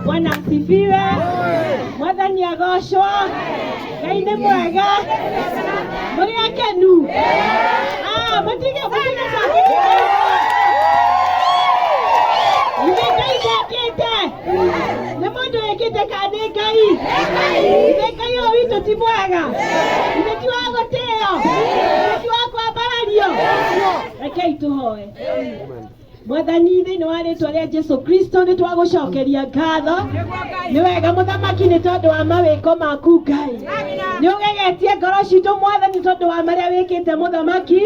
Bwana asifiwe. Mwathani agocwo. Ngai nĩ mwega. Mũrĩ akenu? Ah, mũtige mũtige Ithe Ngai ndekĩte. Nĩ mũndũ wĩkĩte kana nĩ Ngai? Ithe Ngai ũyũ witũ ti mwega. Ithe ti wa gũtĩo. Ithe ti wa kwambarario. Rekei tũhoe. Mwathani thĩinĩ wa rĩtwa rĩa Jesu Kristo nĩ twagũcokeria ngatho. Nĩ wega mũthamaki nĩ tondũ wa mawĩko maku Ngai. Nĩ ũgegetie ngoro citũ mwathani tondũ wa marĩa wĩkĩte mũthamaki.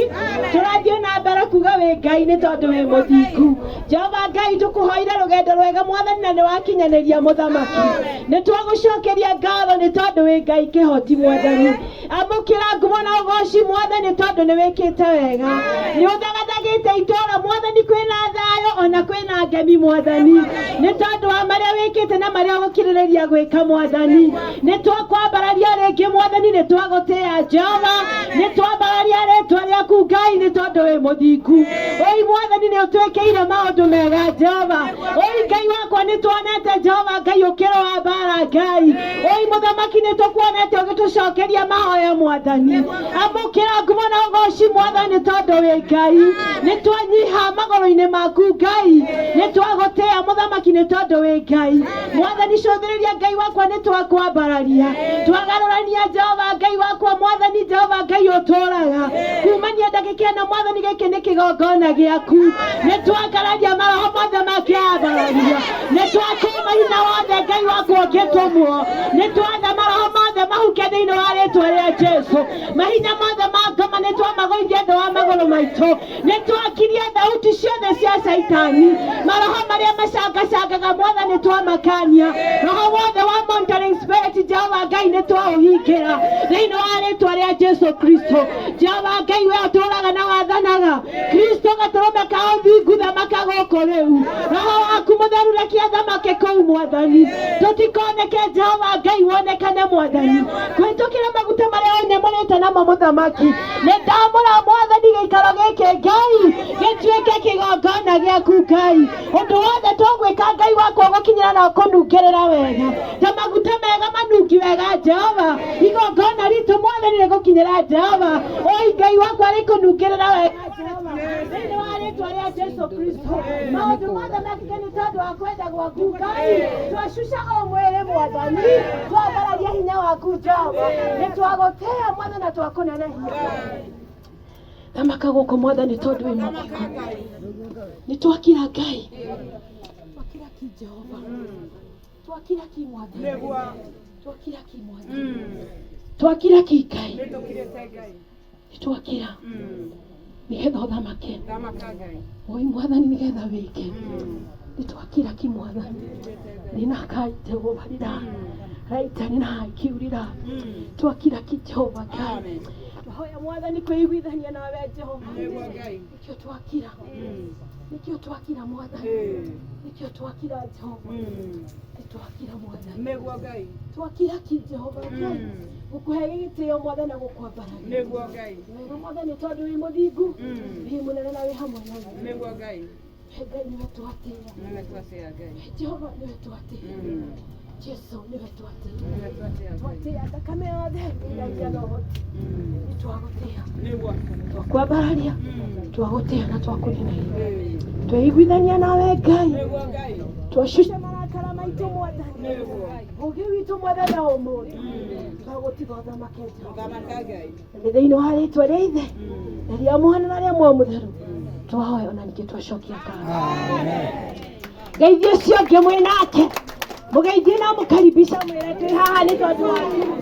Tũrathiĩ na mbere kuga wĩ Ngai nĩ tondũ wĩ mũthingu. Jehova Ngai tũkũhoire rũgendo rwega mwathani na nĩ wakinyanĩria mũthamaki. Nĩ twagũcokeria ngatho nĩ tondũ wĩ Ngai kĩhoti mwathani. Amũkĩra ngumo na ũgoci mwathani tondũ nĩ wĩkĩte wega. Nĩ ũthagathagĩte itũũra mwathani kwĩna thayũ ona kwĩna ngemi mwathani. Nĩ tondũ wa marĩa wĩkĩte na marĩa ũgũkirĩrĩria gwĩka mwathani. Nĩ twakwambararia rĩngĩ mwathani. Nĩ twagũtĩĩa Jehova, nĩ twambararia rĩtwa rĩaku Ngai, nĩ tondũ wĩ mũthingu. Oi Mwathani, nĩ ũtwĩkĩire maũndũ mega Jehova. Oi Ngai wakwa, nĩ tuonete Jehova Ngai ũkĩrũa mbara Ngai. Oi Mũthamaki, nĩ tũkuonete ũgĩtũcokeria mahoya Mwathani. Amũkĩra ngumo na ũgoci Mwathani, tondũ wĩ Ngai. Nĩ twanyiha magũrũ-inĩ maku Ngai, nĩ twagũtĩĩa Mũthamaki, nĩ tondũ wĩ Ngai. Mwathani, cũthĩrĩria Ngai wakwa, nĩ twakwambararia, twagarũrania Jehova Ngai wakwa. Mwathani Jehova Ngai ũtũraga kumania ndagĩka ĩno, Mwathani, gĩkĩ nĩ kĩgongona gĩaku. Nĩ twakararia maroho mothe makĩambararia, nĩ twakũma hinya wothe Ngai wakwa ũngĩtũmwo, nĩ twatha maroho mothe mahuke thĩinĩ wa rĩtwa rĩa Jesu. Mahinya mothe ma ngoma nĩ twamagũithia thĩ wa magũrũ maitũ. Nĩ twakirie thauti ciothe cia Caitani, maroho marĩa macangacangaga, Mwathani, twamakania. Roho wothe wa monitoring spirit, Jehova Ngai, nĩ twaũhingĩra thĩinĩ wa rĩtwa rĩa Jesu Kristo. Jehova Ngai, we ũtũraga na wathanaga, Kristo gatũrũme ka ũthingu, thamaka gũkũ rĩu. Roho waku mũtheru reke athamake kũu Mwathani. Tũtikoneke, Jehova Ngai, wonekane Mwathani, kũhĩtũkĩra maguta marĩa ũnyamũrĩte namo. Mũthamaki, nĩ ndamũra Mwathani gĩikaro gĩkĩ Ngai gĩtuĩke kĩgongona gĩaku Ngai. Ũndũ wothe tũgwĩka, Ngai wakwa, ũgũkinyĩra na ũkũnungĩrĩra wega ta maguta mega manungi wega Jehova. Igongona ritũ, Mwathani, rĩgũkinyĩra Jehova. Oi Ngai wakwa, rĩkũnungĩrĩra wega Jehova, thĩinĩ wa rĩtwa rĩa Jesu Kristo. Maũndũ mothe mekĩke nĩ tondũ wa kwenda gwaku Ngai. Twacuca o mwĩrĩ Mwathani, twambararia hinya waku Jehova. Nĩ twagũtĩĩa Mwathani na twakũnenehia. Thamaka gũkũ Mwathani, tondũ wĩ mũthingu. Nĩ twakira Ngai, twakira ki Jehova, twakira ki Mwathani, twakira ki Mwathani, twakira ki Ngai. Nĩ twakira nĩgetha ũthamake. Oi Mwathani, nĩgetha wĩke. Nĩ twakira ki Mwathani. Rina kai Jehova rira raita rina kiurira. Twakira ki Jehova Ngai. Twahoya Mwathani kwĩiguithania nawe Jehova. Nĩkĩo twakira, nĩkĩo twakira Mwathani, nĩkĩo twakira Jehova. Nĩ twakira Mwathani, Nĩguo Ngai. Twakira ki Jehova Ngai, gũkũhe gĩtĩo Mwathani na gũkwambararia. Nĩguo Ngai. Wega Mwathani, tondũ wĩ mũthingu, wĩ mũnene na wĩ hamwe na ithuĩ. Nĩguo Ngai. Ngai, nĩwe twatĩĩa. Nĩwe twatĩĩa Ngai. Jehova, nĩwe twatĩĩa. Jesu, nĩwe twatĩĩa. Nĩwe twatĩĩa Ngai. Twatĩĩa thakame yothe ĩragia na ũhoti. Nĩ twagũtĩĩa, Nĩguo. twakwambararia, twagũtĩĩa na twakũnenehia. Tweiguithania nawe Ngai. Nĩguo Ngai. Twacuca marakara maitũ Mwathani. Nĩguo. Ũgĩ witũ Mwathani na ũmũthĩ twagũtiga ũthamake Jehova. Thamaka Ngai. Nĩ thĩinĩ wa rĩtwa rĩa Ithe na rĩa Mwana na rĩa Muoyo Mũtheru twahoya, ona ningĩ twacokia ngatho. Geithie ũcio ũngĩ mwĩ nake, mũgeithie na mũkaribisha, mwĩre twĩ haha nĩ tondũ waku.